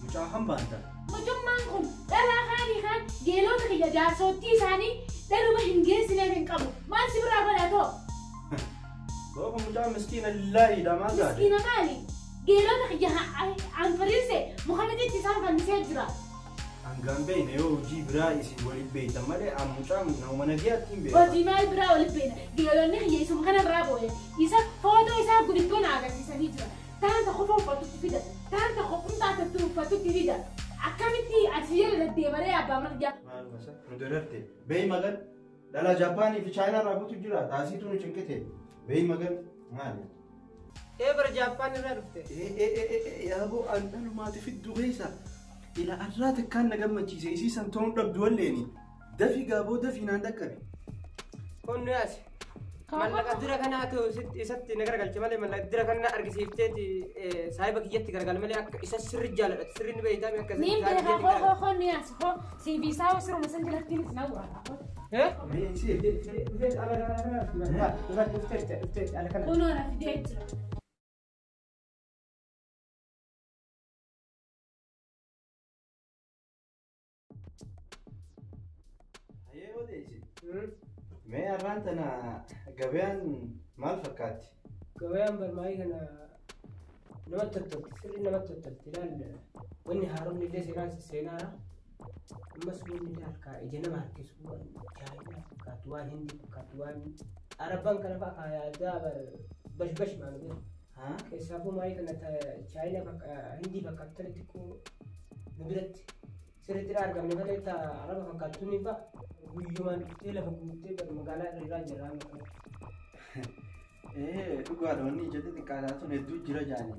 Mucaa hambaanta. Mucummaan kun dhalaa kaanii kaan geelota kiyya jaarsottii isaanii dhaluma hin geessineef hin qabu. Maal si biraa godha too? Boofa mucaa miskiina lillaahiidha maal taate? Miskiina maali? Geelota kiyya anfariise muka mititti isaan fannisee jira. Hangaan beeyne yoo hojii biraa isin waliin beeytan malee an mucaan nama nagayaatti hin beeka. Hojii maal biraa waliin beeyna? Geelonni kiyya isuma kanarraa boo'e. Isa footoo isaa gudiddoo na agarsiisanii jira. Taan tokko uffatutti fida. Taan tokko qumxaa tattu uffatutti fida. Akkamitti ati jala deddeemaree abbaa marjaa? Maal masa? Nu dararte. Beey magan. Dhala Jaappaanii fi Chaayinaa irraa buutu jira. Taasiitu nu cinqite. Beey magan. Maali? Ee bara Jaappaan irraa dhufte. Yaaboo an dhalumaati fiddu keessa. Ila arraa takkaan na gammachiise isii san ta'uun dhabdu walleeni. Dafii gaaboo dafii naan dhaqqabe. Kun nu yaasi. Mallaqa dira kanaatu isatti na garagalche malee mallaqa dira kana argisiifteeti saahiba kiyyatti garagale malee akka isa sirri jaaladha sirri ni beeytaami akka Niin beekaa hoo hoo hoo ni yaasi hoo siifi isaa hoo siruma san jalatti ni sinawwa. Eh? Mee isii. Dhufee ala kana dhufteetti dhufteetti ala kana. Kunoo na fidee jira. Hayyee odeessi. Mee har'aan tana gabayaan maal fakkaatti? Gabayaan barmaayii kana namatti tottolti sirri namatti tottolti ilaal wanni haaromni illee seenaan seenaara. Ammas wanni illee harkaa ija nama harkisu waan Chaayinaa fakkaatu waan Hindii fakkaatu waan Arabaan kana fa'a yaadaa bashbash maal beeku. Keessaafuu maayii kana Chaayinaa Hindii fakkaatu tana xiqqoo nu biratti sirriitti argamne malee ta Araba fakkaatu ni fa'a guyyumaan dhuftee lafa guuttee magaalaa irra irraa jirra amma kana. Ee dhugaadha wanni ija xixiqqaataa tun hedduu jira jaani.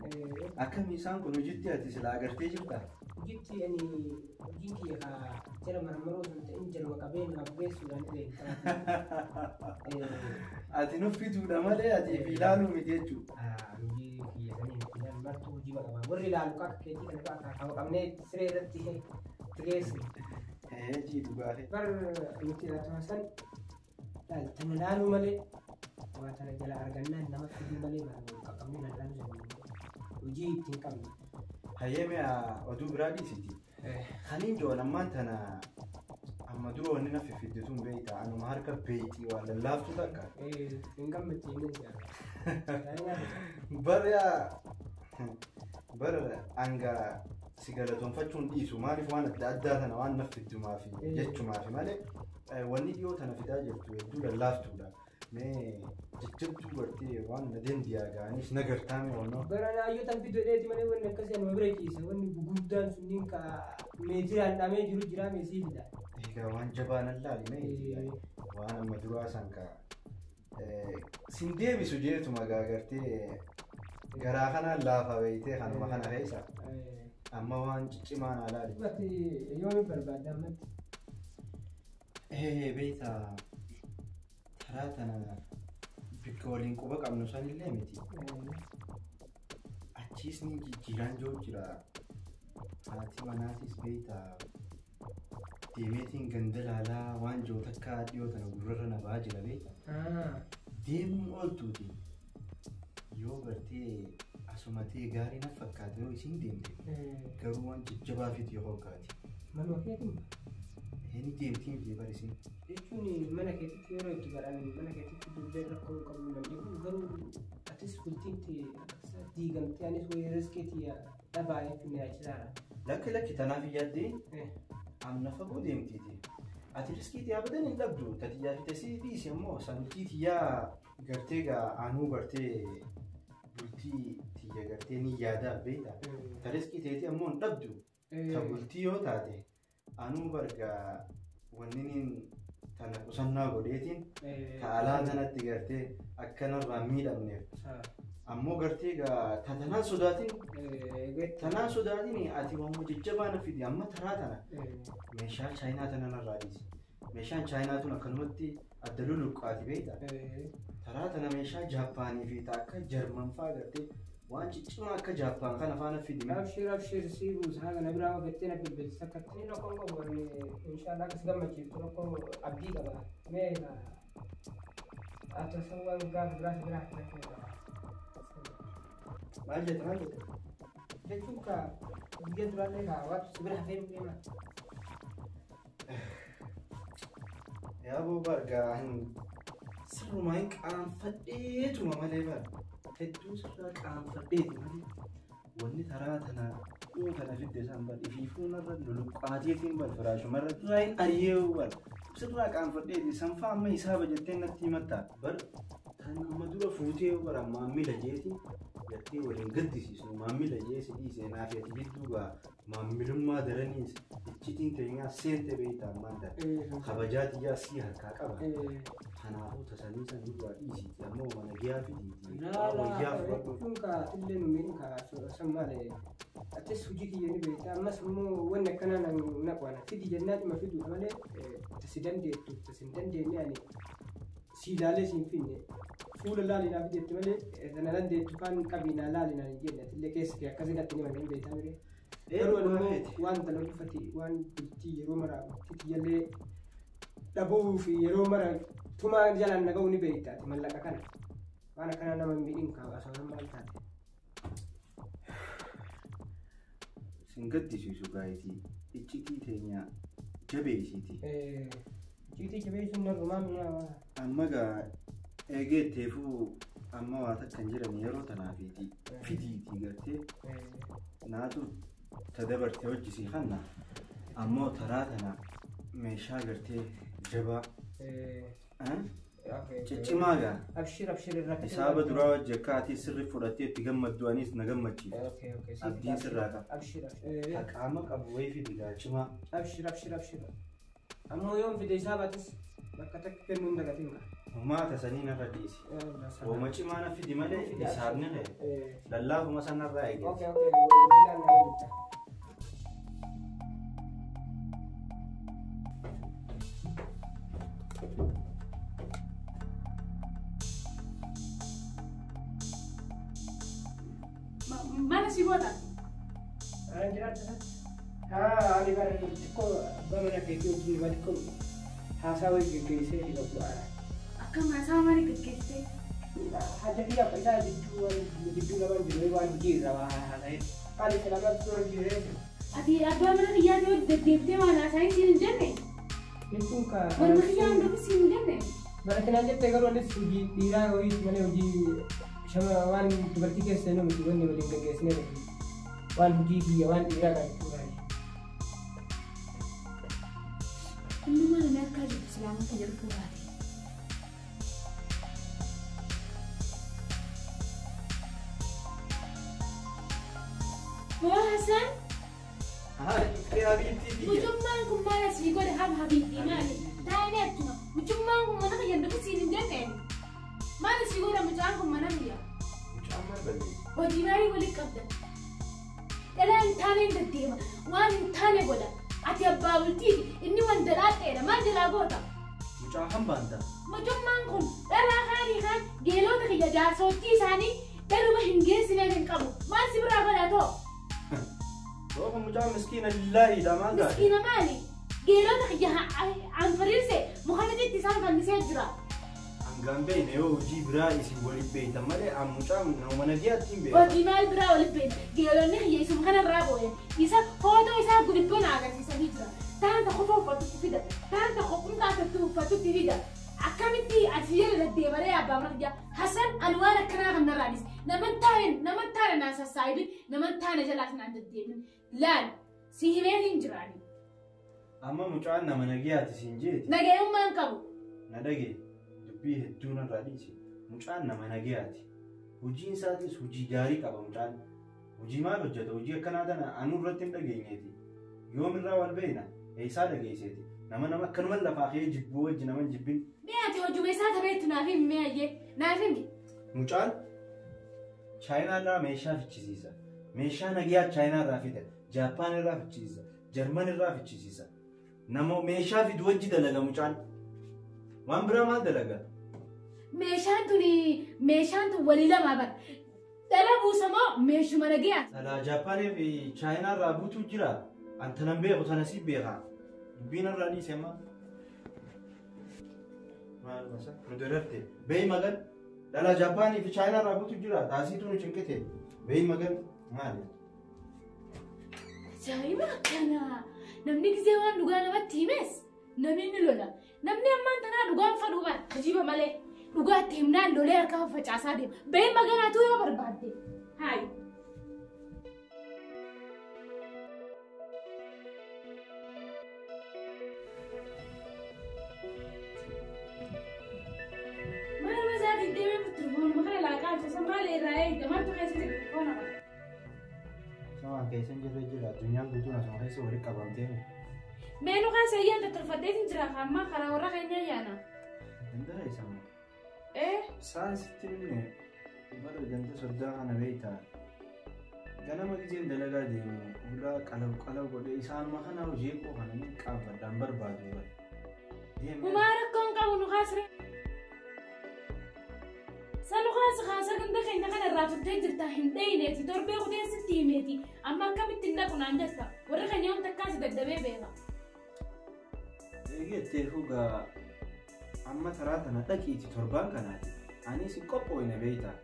Akkami isaan kun hojiitti ati silaa agartee jirta? Hojiitti ani hojiin kiyya kaa jala marmaroo osoo hin ta'in jaluma qabee namaaf geessuudhaan illee. Ati nuuf fituudha malee ati fi ilaaluu miti jechuudha. Hojii kiyya sanii miti ilaal martuu hojii qaba. Warri ilaalu akka keetii kana fa'a kaa'u qabnee siree irratti itti geessine. Ee jii dhugaadha. Bar nuti atu Hasan laal tana laaluu malee waa tana jala argannaan nama fiduu malee bara qaqqabnee lallaaluu sanii hojii ittiin qabne. Hayyee mee oduu biraa dhiisiti. Kaniin joon ammaan tana amma dura wanni na fiffidde tun beeyta anuma harka beeytii waan lallaaftu takka. Hin gammachiifne si'a. Bar hanga si galatoonfachuun dhiisu maaliif waan adda addaa tana waan na fiddumaafi jechumaafi malee wanni dhiyoo tana fidaa jirtu hedduu lallaaftuudha. Mee jajjabduu gartee waan na dandiyaa ga'anis na gartaame wannoo. Bara naayyoo tan fiddu dheeti malee wanni akkasii anuma bira ciisa wanni guguddaan sunniin ka meetiraan dhamee jiru jira meesii fida. Egaa waan jabaa nan laali mee waan amma duraa san ka sin deebisu jeetuma gaa gartee garaa kanaan laafa beeytee kanuma kana keessa amma waan ciccimaa naa laali. Ati yoomi barbaadda ammatti? Ee beeyta taraa tana bikka waliin quba qabnu sanillee miti. Achiis ni jijjiiraan jiru jira. Haati manaatis beeyta deemeetiin ganda laalaa waan jiru takka dhiyoo tana gurrarra na ba'aa jira beeyta. Deemuun ooltuuti. Yoo gartee asumatee gaarii na fakkaata yoo isiin deemte garuu waan jajjabaa fiti yoo hoggaati. Manuma keetiin? Inni deemtii miti bar isiin. Jechuun mana keetitti yeroo itti baran mana keetitti dubbii rakkoo qabu nan dhibu garuu atis bultiin ta'e akka diigamtee anis wayii riskiitii dhabaa jechuun na yaachisaara. Lakki lakki tanaaf hin yaaddee amna fagoo deemtiiti. Ati riskiitii abadan hin dhabdu tatiyyaa fi tasii dhiisi ammoo sanultii tiyyaa gartee gaa anuu gartee bultii tiyya gartee ni yaadaa beekta. Ta riskii teetii ammoo hin dhabdu. Ta bultii yoo taate anuu bargaa wanniniin tana qusannaa godheetiin ta alaa tanatti gartee akkanarraa miidhamneef. Ammoo gartee gaa ta tanaan sodaatin tanaan sodaatin ati waan jajjabaa na fidi amma taraa tana meeshaa Chaayinaa tana narraa dhiisi. Meeshaan Chaayinaa tun akkanumatti adda luluqqaati beekta. Taraa tana meeshaa Jaappaanii fi ta akka Jarman fa'aa gartee waan ciccimaa akka Jaappaan kana faana fidi. Abshir abshir si buusa haga na biraa ogettee na bilbilsa akkatti rakkoon qabu wanni inshaallah akkas gammachiiftu rakkoo abdii qaba. Mee haa ta'u waan gaafa biraa si biraa. Maal jette maal jette? Jechuun kaa guyyaa duraallee kaa waatu si bira hafee deema. Yaa boo bargaa sirrumaa hin qaanfadheetuma malee bara. Hedduu sirraa qaanfadheeti malee. Wanni taraa tana yoo tana fidde isaan bar ifiifuunarra luluqqaateetiin bar firaashumarra duraa hin ari'ee bar sirraa qaanfadheeti sanfaa amma hisaaba jettee natti himatta bar tan amma dura fuutee bara maammila jeeti gartee waliin gaddisiisnu maammila jee si dhiisee naaf ati gidduu gaa maammilummaa daraniis iccitiin teenyaa seente beektaa ammaan tana kabajaa tiyyaa sii harkaa qaba. Kanaafuu tasanii san duraa dhiisiiti ammoo mana giyaa fidiiti. Wayyaa fudhadhu. Jechuun kaa illee nu miidhu kaa san maali atis hojii kiyya ni beekta ammas immoo wanni akkanaa nan naqwana fidi jennaan dhuma fiduudha malee tasi dandeettu tasi hin dandeenye ani si ilaalee si hin finne fuula laali naa fidette malee sana dandeettu kaan qabii naa laali naan hin jenne atillee keessa kee akkasii natti ni malee hin beektaa miree. Garuu ani immoo waan dalagu waan bultii yeroo mara bultii kiyyallee dhabuu fi yeroo mara tumaa jalaan naga'uu ni beekta ati mallaqa kana. Waan akkanaa nama hin miidhin kaa osoo maal taate. Sin gaddisiisu gaayitii iccitii teenya jabeessiiti. Iccitii jabeessuun narrumaa mi'aawa. Amma gaa eegeetteefuu amma waa takka hin jiran yeroo tanaafiiti fidiitii gartee naatu ta dabarte hojjisii kanna ammoo taraa tana meeshaa gartee jabaa ciccimaa gaa. Abshir abshir irraa. Hisaaba duraa wajji akka ati sirri fudhattee itti gammaddu anis na gammachiifte. Abdiin sirraa qaba. Abshir abshir. Qaama qabu wayii fidi gaa cimaa. Abshir abshir abshir. Ammoo yoon fide hisaabatis bakka takka kennuu hin dagatin gaa. Homaa tasanii narra dhiisi. Hooma cimaa na fidi malee hisaabni kee lallaafuma sanarraa eegale. Okay okay. Bilbilaan na bilbilta. Mana si goota? Ani jiraata. Haa ani bara xiqqoo abbaa mana keetii wajjin waa xiqqoo haasaa wayii geggeessee fi gabbu'aadha. Akkam haasaa maalii geggeessitee? Haja kiyya isaa jidduu waan jidduu lamaan jiru waan hojii irra waa haasa'ee. Ani salaamaa tura jiree. Ati abbaa mana kiyyaatii wajji deddeebitee waan haasa'ee siin hin jenne? Jechuun kaa. Wanni kiyyaa hundufi siin hin jenne? Bara kanaan jettee garuu anis hojii dhiiraa ho'iis malee hojii shama waan dubartii keessa inni miti wanni waliin geggeessinee waan hojii kiyya waan dhiiraa kan jechuudha. Hundumaa namni harkaa jiru islaamota jedhu fuulaati. Boo Hassan. Mucummaan kun maal asii godhe hab habiibtii maali? Taa'anii achuma. Mucummaan kun mana kiyya dhufu siin hin jenne. Maal asii godhe mucaan kun mana kiyya? Mucaan maal balleesse? Hojii maalii waliin qabda? Dhalaa hin taane hin deddeema. Waan hin taane godha. Ati abbaa bultiiti. Inni waan dalaadheedha. Maal jalaa goota? Mucaa hambaan ta'a. Mucummaan kun dhalaa kaanii kaan geelota kiyya jaarsoottii isaanii dhaluma hin geessineef hin qabu. Maal si biraa godha too? Rooba mucaa miskiina lillaahiidha maal taate? Miskiina maali? Geelota kiyya anfariirse mukamititti isaan fannisee jira. Hangaan beekne yoo hojii biraa isin waliin beektan malee an mucaa nama nagayaatti hin beeku. Hojii maal biraa waliin beekna? Geelonni kiyya isuma kanarraa boo'e. Isa footoo isaa gurguddoo na agarsiisanii jira. Taan tokko uffatutti fida. Taan tokko qumxaa uffatutti fida. Akkamitti ati jala deddeebaree abbaa mana kiyyaa Hassan ani waan akkanaa kan narraa dhis. Nama taane naan sassaayibin nama taane jalaas naan deddeebin. Laal si himee hin jiraani. Amma mucaan nama nagayaati siin jeeti. Nagayummaa hin qabu. Na dhagee dubbii hedduu narraa dhiisi. Mucaan nama nagayaati. Hojiin isaatis hojii gaarii qaba mucaan. Hojii maal hojjeta? Hojii akkanaa tana anuu irratti hin dhageenyeeti. Yoomirraa wal beekna? Eessaa dhageesseeti? Nama nama akkanuma lafaa kee jibbuu wajji nama hin jibbin. Mee ati hojii isaa tabeettu naaf himi mee ayyee naaf himi. Mucaan Chaayinaarraa meeshaa fichisiisa. Meeshaa nagayaa Chaayinaarraa fida. Jaappaan irraa fichisiisa. Jarman irraa fichisiisa. Nama meeshaa fidu wajji dalaga mucaan. Waan biraa maal dalaga? Meeshaan tun walii lamaa bara. Dhala buusamoo meeshuma nagayaa? Dhalaa Jaappaanii fi Chaayinaarraa buutu jira. Anta nan beeku tana si beeka. Dubbiin irraa dhiise amma. Maal masa? Nu dararte. Beeyi magan. Dhala Jaappaanii fi Chaayinaarraa buutu jira. Taasiitu nu cinqite. Beeyi magan. Maali? Ajaa'iba kana! Namni gisee waan dhugaa namatti himes namni ni lola. Namni ammaan tanaa dhugaan fadhuu bara kijiba malee dhugaatti himnaan lolee harka faffacaasaa deema. Bahee maganaatu yoo barbaadde. Haayi. Maal masaatiin deemee telefoonuma kana laaqaa jirtu maal irraa eegda maaltu keessa jira telefoona kana. Samaan keessa hin jirre jira addunyaan guutuun asuma keessa walitti qabamtee. Mee nu kan seeyyaan tottolfadheetiin jira ammaa karaa warra keenyaa yaana. Dandara isa moo? Ee Saan sitti himne bara ganda soddaa kana beektaa. Ganama gizeen dalagaa deemu hulaa qalaw qalaw godhee isaanuma kana hojii koo kana ni qaanfadhaan barbaadu bara. Deemee Humaa rakkoon qabu nu kaasire. Sanu kaasa kaasa ganda keenya kana irraa turtee jirta hin dheeyneeti torbee kuteen sitti himeeti amma akkamitti hin dhaqu naan jetta warri keenya wanta akkaasi daddabee beeka. Eegettee fugaa amma taraa tana dhaqiiti torbaan kanaati. Anis hin qophoofne beektaa.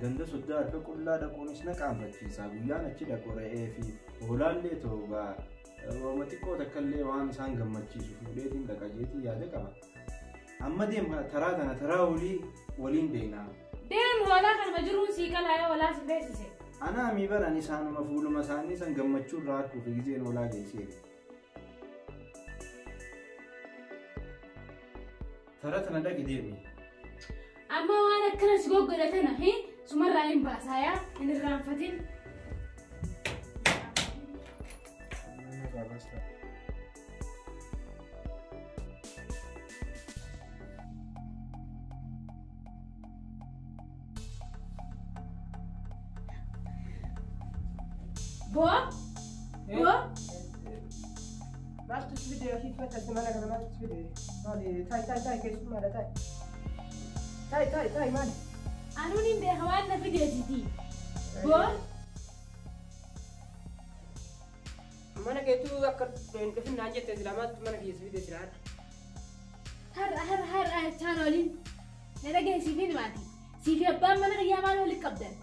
Ganda soddaa harka qullaa dhaquunis na qaanfachiisa. Guyyaan achi dhaqu re'ee fi hoolaallee ta'ugaa waama xiqqoo takkallee waan isaan gammachiisu fuudheetiin dhaqa jeetii yaada qaba. Amma deema taraa tana taraa olii waliin deemnaa. Deem hoolaa kanuma jiruun sii qalaa hoolaa si beeksise. Anaa mi baran isaanuma fuuluma isaanii san gammachuu irraa arguuf gizeen hoolaa geessee. Tara tana dhaqi deemi. Amma waan akkana si goggoda tana sumarraa hin baasaa hin irraanfatin. Boo? Boo? Maaltu si fide asii fattase mana kana maaltu si fide? Maali taayi taayi taayi keessummaadha taayi. Taayi taayi taayi maali? Anuun hin beeka waan na fideetiti. Boo? Mana keetuu akka hin dhufin naan jette silaa maaltu mana kiyya si fide silaa har'a? Har'a har'a har'a jechaan oliin na dhageessiif himaati. Siifi abbaan mana kiyyaa maal walitti qabdan?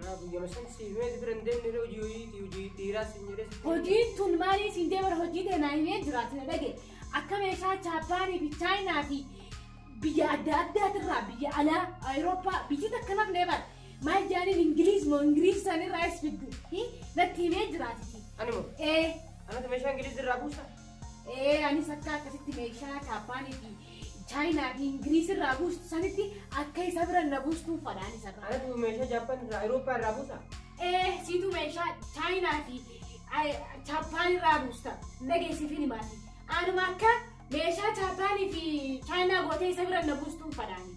Maa guyyama san siif mee bira hin deemne hojii hojiiti hojii dhiiraa sin jedhee sitti. Hojiin tun maalii siin deemara hojii ta'e naa himee jiraati na dhage. Akka meeshaa Jaapaanii fi Chaayinaa fi biyya adda addaatirraa biyya alaa Awurooppaa biyyi takka nafnee bara. Maal jaaniin Ingiliiz moo Ingiliiz sanirraa is fiddu natti himee jiraatiti. Ani moo? Ee Anatu meeshaa Ingiliiz irraa buusa? ee anis akka akkasitti meeshaa Jaapaanii fi Chaayinaa fi Ingiliiz irraa buustu sanitti akka isa bira na buustuun fadhaan isarraa. Anatu meeshaa Jaappaan irraa Awurooppaa irraa buusa? Ee siitu meeshaa Chaayinaa fi Jaappaan irraa buusta dhageessiif himaati. Anuma akka meeshaa Jaapaanii fi Chaayinaa gootee isa bira na buustuun fadhaani.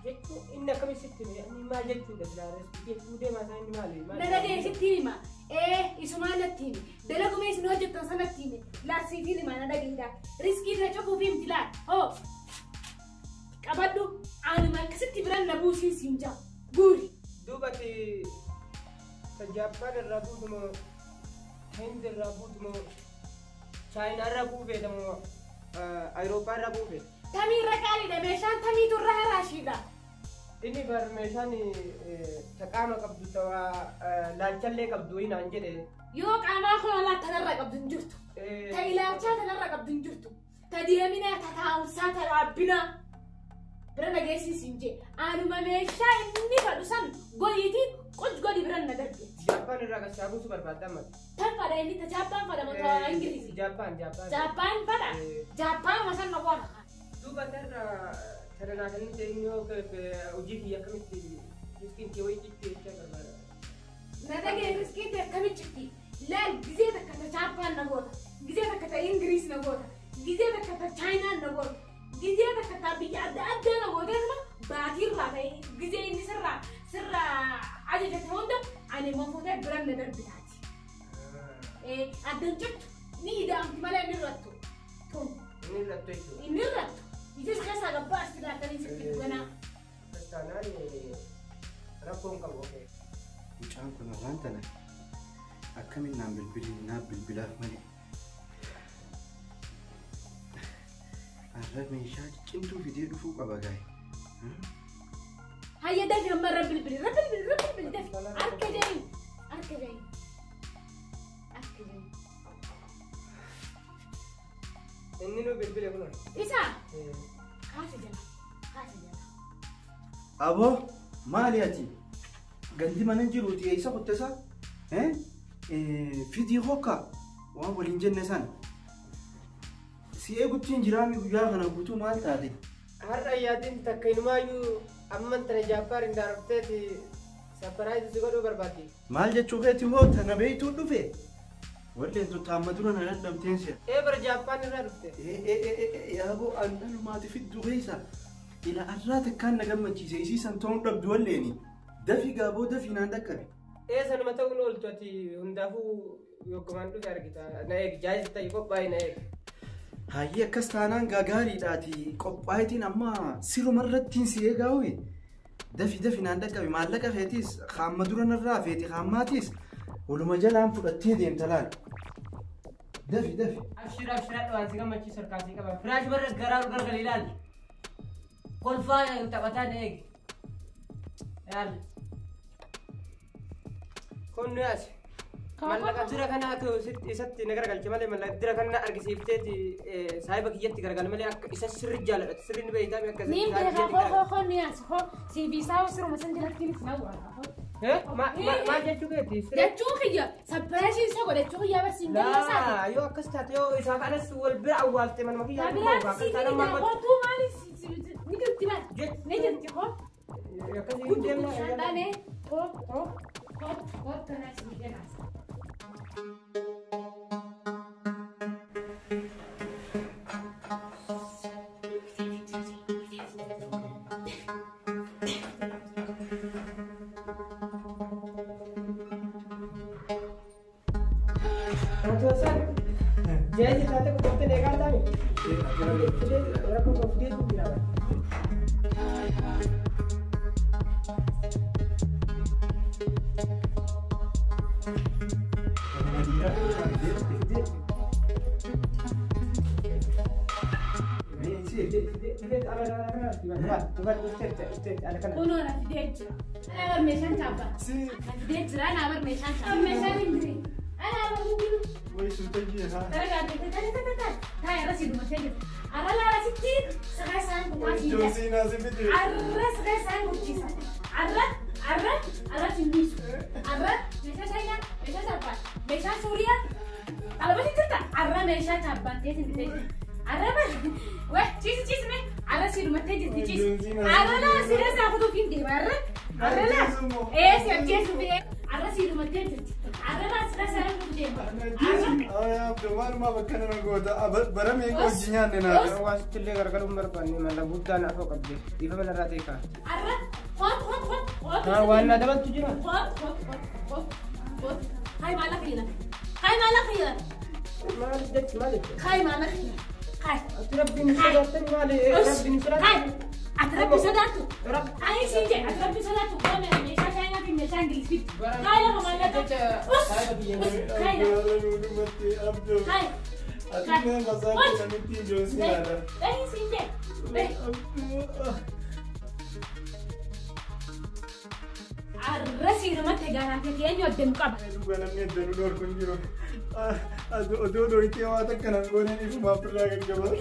Jechuun inni akkamitti sitti hime? Inni maal jechuudha silaa jechuu deemaa isaa inni maali? Na dhageessitti hima. Ee isumaan natti hime. Dalaguma isin hojjettan sanatti hime. Laasiif hima na dhageedha. Riskii isa cufuuf himti laal. Hoo qabadhu anuma akkasitti bira na buusiin siin jaa. Guuri. Duuba ati ta Jaappaan irraa buutu moo Hind irraa buutu moo Chaayinaa irraa buufeeta moo Awurooppaa irraa buufeeta? Tamii irra qaaliidha meeshaan tamiitu irra haraashiidha. Inni bar meeshaan ta qaama qabdu ta laalchallee qabdu naan jedhe. Yoo qaamaa kun alaa tanarra qabdu hin jirtu. Ta ilaalchaa tanarra qabdu hin jirtu. Ta deeminaa, ta taa'umsaa, ta dhaabbinaa. Bira nageessiis hin jee. Anuma meeshaa inni fadhu san goyiitii quj godhi bira na darbeetti. Jaappaan irraa gashaa buusu barbaadda amma. Tan fadha inni ta Jaappaan fadha moo Ingilizi? Jaappaan Jaappaan. Jaappaan fadha. Jaappaan masan na qoona. Duuba tarra tana naa kan ta'e yoo hojii kiyya akkamitti riskiin kee wayii citti jechaa barbaada. Na dhagee riskiin kee akkamitti citti? Laal gizee takka ta Jaappaan na goota. Gizee takka ta Ingiliz na goota. Gizee takka ta Chaayinaan na goota. Gizee takka ta biyya adda addaa na gooteetuma baatiirraa ta'e gizee inni sirraa sirraa ajajate hunda ani immoo fuutee biran na darbitaati. Addan cittu ni ida'amti malee inni irrattu. Tun Inni irrattu jechuudha. inni irrattu. Ijis keessaa gabbaa as filaatanii sitti dhuganaa. Taanaan rakkoon qabu okee. Mucaan kun har'aan tana akkamiin naan bilbilii naaf bilbilaaf malee. Har'a meeshaa cimtuu fidee dhufuu qaba gaa'e. Hayya dafi amma irra bilbili irra bilbili irra bilbili dafi harka jahin harka jahin harka Inni nu bilbile kun. Isa. Kaase jala. Kaase jala. Aboo maali ati? Gandi mana jiruuti eessa kuttisa? Fidii hokka waan waliin jenne san. Si eeguttiin jiraami guyyaa kana guutuu maal taate? Har'a yaadin takka inumaayyuu amman tana Jaappaar hin daarofteeti sapparaayiz si godhuu barbaaddi. Maal jechuu keeti hoo tana beeytuu dhufe? Walleen tun taamma dura na dadhabteen si'a. Ee bara Jaappaan irraa dhufte. Yaaboo annalumaati fiddu keessa. Ila arraa takkaan na gammachiise isii san ta'uun dhabdu walleeni. Dafii gaaboo dafii naan dhaqqabe. Ee sanuma ta'uun ooltu ati hundaafuu yoggumaan dhufe argita. Na eegi jaayis ta'e qophaa'e na eegi. Hayyee akkas taanaan gaagaariidhaati qophaa'itiin amma siruma irrattiin si eegaa'uwe. Dafi dafi naan dhaqqabe maallaqa feetis haamma dura narraa feeti haammaatiis waluma jalaan fudhattee deemta laal. Dafi dafi. Abshira abshira waan si gammachiisu harkaa si qaba. Firaash barra garaa gargar ilaali. Kolfaa taphataa na eegi. Ilaali. Kun nu yaasi. Mallaqa dira kana akka isatti na garagalche malee mallaqa dira kana argisiifteeti saayiba kiyyatti garagale malee akka isa sirri jaaladha sirri ni beeytaami akka Niin beekaa hoo hoo hoo ni yaasi hoo siibiisaa siruma san jalatti ni sinawwa. Maal jechuu keeti? Jechuu kiyya sappareeshii isa godhachuu kiyya barsiin galma isaati. Laa yoo akkas taate yoo isaaf anas wal bira awwaalte manuma kiyya. Kabiraati sii ni hootuu maali ni jirti maal ni jirti hoo. Akkasii hin deemna. Shandane hoo hoo hoo hoo tanaa sii ganaasa. Jaayis taate qophooftee eegaa taame. Rakkoo qophooftee jira. Kunoo na fidee jira. Ana bar meeshaan chaappaa. Na fidee jira ana bar meeshaan chaappaa. Meeshaan hin jiru. Ana bar hin jiru. Wayi suuta jira. Dalagaa ta'e ta'e irra si dhumatee jira. Arra laala sitti sagaa isaan kutaa si jira. Joosiin asi fide. Arra sagaa isaan kuchisa. Arra arra arra si miisu. Arra meeshaa shaayinaa meeshaa chaappaa meeshaa suuriyaa. Alabatti jirta arra meeshaa chaappaa ta'e si fidee jira. Arra bar weh ciisi ciisi mee arra si dhumatee jirti ciisi. Arra laa si reessa kutuu fi deema arra. Arra laa ee si ajjeesu fi arra si dhumatee jirti. Arra laa si reessa kutuu deema. Maaluma bakka nama goota bara meeqa hojii nyaanne naaf. Waan sitti illee gargaaruun barbaanne malla guddaan afoo qabde dhiifama narraa ta'e kaa. Arra hoot hoot hoot hoot. Waan na dabaltu jira. Hoot hoot hoot hoot hoot. Hai maala khiyla. Hai maala khiyla. Maal jechi maal jechi? Hai maala khiyla. Hai. Ati rabbiin sodaattan maali? Rabbiin sodaattan. Hai. Ati rabbi sodaattu. Ani siin jedhe ati rabbi sodaattu. Qoome meeshaa Chaayinaa fi meeshaa Ingiliz fidi. Hai lafa maallaqa. Us. Hai lafa. Hai. Ati mee masaa kanatti Joosiin haadha. Bahi siin jedhe. Bahi. Arra siirumatti garaa kee eenyu addanu qaba. Dhugaa namni addanu dhorku hin jiru. Odoo dhoyitee waan takka nan gooneen ifumaaf irraa gaggabaa.